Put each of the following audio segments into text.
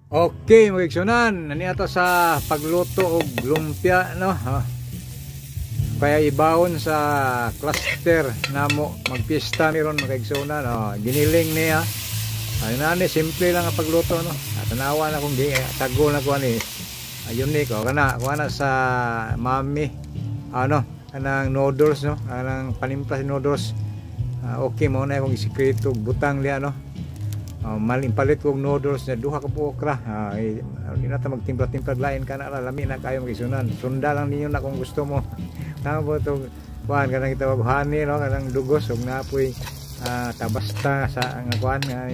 Okay, mga igsunan, nani ato sa pagluto og lumpia, no. Ha. Kaya ibawon sa cluster namo, magpista meron, mga igsunan, no. Giniling niya. Ay nani, simple lang ang pagluto, no. Tanawa na kung gi sago na ko ani. Ayun ni ko kana kuha na sa mami. Ano, kanang noodles, no, kanang panimpla sa noodles. Okay mo na akong isikreto butang liya, no. Maling palit kog noodles na duha ka buok ra. Di na ta magtimpla-timpla lain kana ra, lami na kayo, mga igsunan. Sunda lang ninyo na kung gusto mo. Tama po to, kuan kanang gitawag honey, no, kanang dugos ug napoy tabasta sa ang kuan nga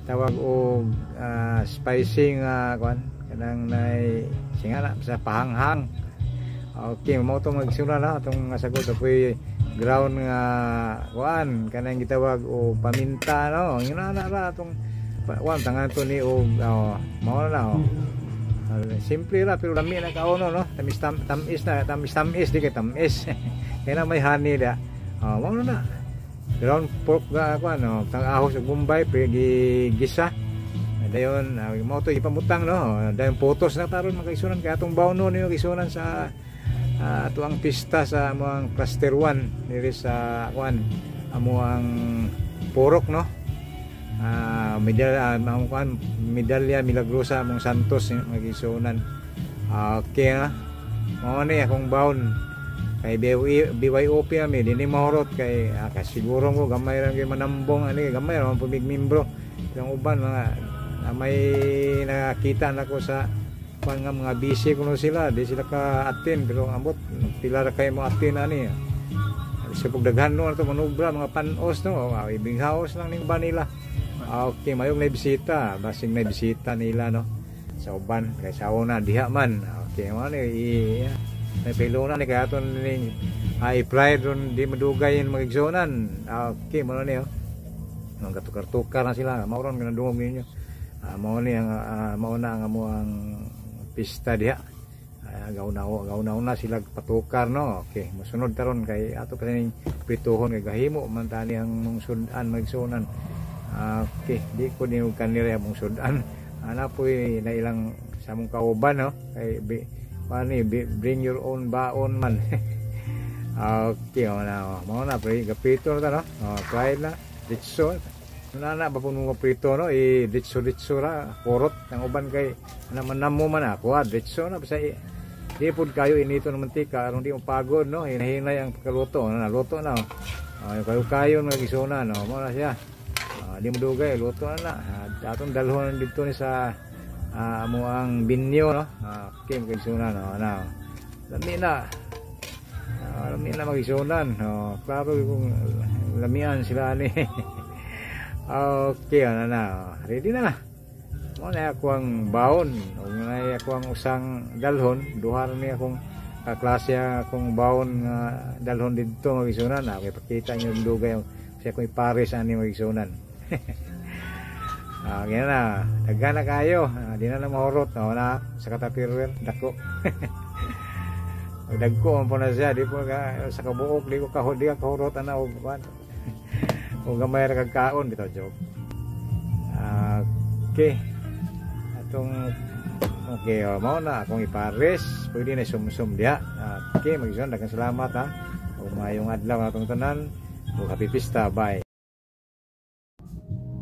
tawag og spicy nga kuan kanang nay singana sa pahanghang. Okay, mo to, mga igsunan, na atong sagot apoy ground nga kuan kanang gitawag o paminta, no. Ngina na ra atong kuan tangan to ni og, oh, mao na, oh. Simple ra pero lami na kauno, no. Tamis tamis na, tamis tamis, di kay tamis kay na may honey da. Oh, mao na ground pork ga kuan, no, tang ahos ug bombay pre gisa dayon, mao to ipamutang, no. Dayon photos na taron, mga igsunan, kay atong bawno niyo igsunan sa ato ang pista sa among cluster 1 diri sa kuan, amo ang purok, no. Medalya, among kuan, medalya milagrosa among Santos, mga igsunan. Okay ha, mao ni akong baon kay BYOP ami dinhi mahurot kay kasiguro ko gamay ra kay manambong ani, gamay ra man pumig membro ang uban mga may nakita nako sa kuan nga mga busy kuno sila, di sila ka attend, pero ambot pila ra kay mo attend ani sa pagdaghan, no. Ato manubra mga panos, no, ibing house lang ning ba nila. Okay, mayong na bisita, basing na bisita nila, no, sa uban kay sa una diha man. Okay, mo ni i may pilo na ni kay aton ning ay pride ron di madugay mga igsunan. Okay, mo ni, oh, mga tukar-tukar na sila, mao ron ganadungog ninyo. Mao ni ang mao na ang amo ang pista diha. Gauna gauna na sila patukar, no. Okay, mosunod taron kay ato pa ning prituhon kay gahimo man tani ang mong sudan, mga igsunan. Okay, di ko ni kanila mong sudan ana poy na ilang sa mong kauban, no, kay pani bring your own baon man. Okay, oh, na, oh. Mao na pre gapito na ta, no. Oh, try na ditso na na ba puno prito, no, i ditso ditso ra kurot ang uban kay naman namo man ako, ah, ditso na basta di pud kayo inito ng mantika aron di mo pagod, no. Hinahinay ang pagkaluto na, luto na, oh. Kayo kayo mga gisuna, no, mo na siya. Di mo dugay, luto na na. Atong dalhon dito ni sa amo ang binyo, no. Okay, mga igsunan, no, na lami na, lami na, mga igsunan, no. Klaro kung lamian sila ni. Okay, ano na, ready na. Mo na ako ang baon ug na ako ang usang dalhon, duha ni akong kaklase akong baon nga dalhon didto, mga igsunan. Okay, pakita niyo dugay siya akong ipares ani, mga igsunan. Ganyan na. Daghan na kayo. Di na na mahurot. No, na sa katapirwer dako. Dagko man po na siya, di po ka, sa kabuok di ko kahod, di ka kahurot ana og kuan. O gamay ra kag kaon bitaw, joke. Okay. Atong okay, oh, mao na akong ipares. Pwede na sumsum diha. Okay, mag daghang salamat ha. Ug maayong adlaw atong tanan. Ug happy pista. Bye.